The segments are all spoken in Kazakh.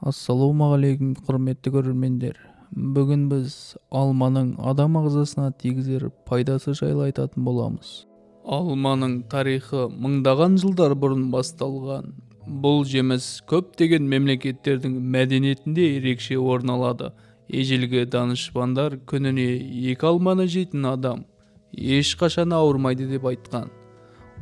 Ассалаумағалейкум, құрметті көрермендер. Бүгін біз алманың адам ағзасына тигізер пайдасы жайлы айтатын боламыз. Алманың тарихы мыңдаған жылдар бұрын басталған. Бұл жеміс көптеген мемлекеттердің мәдениетінде ерекше орын алады. Ежелгі данышпандар күніне 2 алманы жейтін адам ешқашан ауырмайды деп айтқан.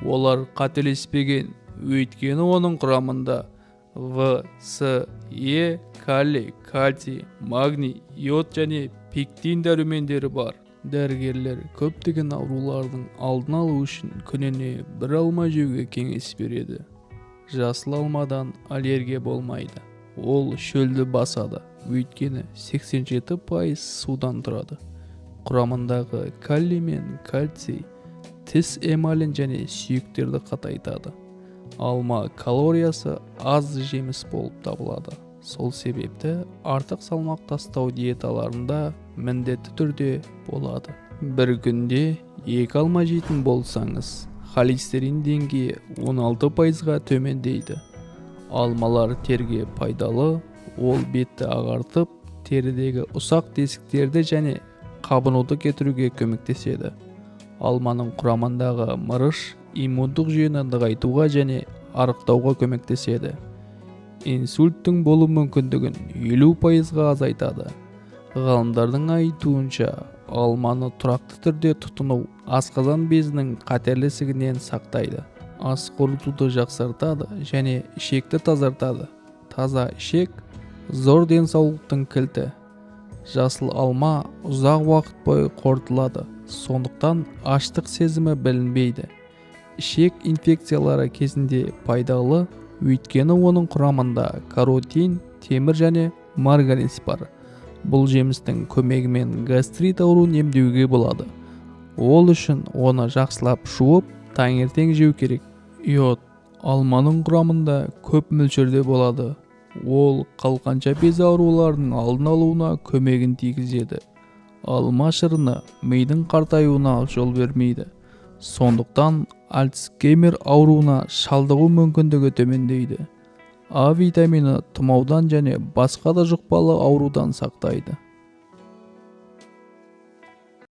Олар қателеспеген, өйткені оның құрамында В, С, Е, калий, кальций, магний, йод және пектин дәрумендері бар. Дәрігерлер көптеген аурулардың алдын алу үшін күніне 1 алма жеуге кеңес береді. Жасыл алмадан аллергия болмайды. Ол шөлді басады, өйткені 87% судан тұрады. Құрамындағы калий мен кальций тіс эмалін және сүйектерді қатайтады. Алма калориясы аз жеміс болып табылады. Сол себепті артық салмақ тастау диеталарында міндетті түрде болады. Бір күнде 2 алма жейтін болсаңыз, холестерин деңгейі 16%-ға төмендейді. Алмалар теріге пайдалы, ол бетті ағартып, терідегі ұсақ тесіктерді және қабынуды кетіруге көмектеседі. Алманың құрамындағы мырыш иммундық жүйені нығайтуға және арықтауға көмектеседі. Инсульттің болу мүмкіндігін 50%-ға азайтады. Ғалымдардың айтуынша, алманы тұрақты түрде тұтыну асқазан безінің қатерлі ісігінен сақтайды. Ас қорытуды жақсартады және ішекті тазартады. Таза ішек зор денсаулықтың кілті. Жасыл алма ұзақ уақыт бойы қорытылады, сондықтан аштық сезімі білінбейді. Ішек инфекциялары кезінде пайдалы, өйткені оның құрамында каротин, темір және марганец бар. Бұл жемістің көмегімен гастрит ауруын емдеуге болады. Ол үшін оны жақсылап жуып, таңертең жеу керек. Йод алманың құрамында көп мөлшерде болады. Ол қалқанша без ауруларының алдын алуына көмегін тигізеді. Алма шырыны мидың қартаюына жол бермейді. Сондықтан Альцгеймер ауруына шалдығу мүмкіндігі төмендейді. А витамині тұмаудан және басқа да жұқпалы аурудан сақтайды.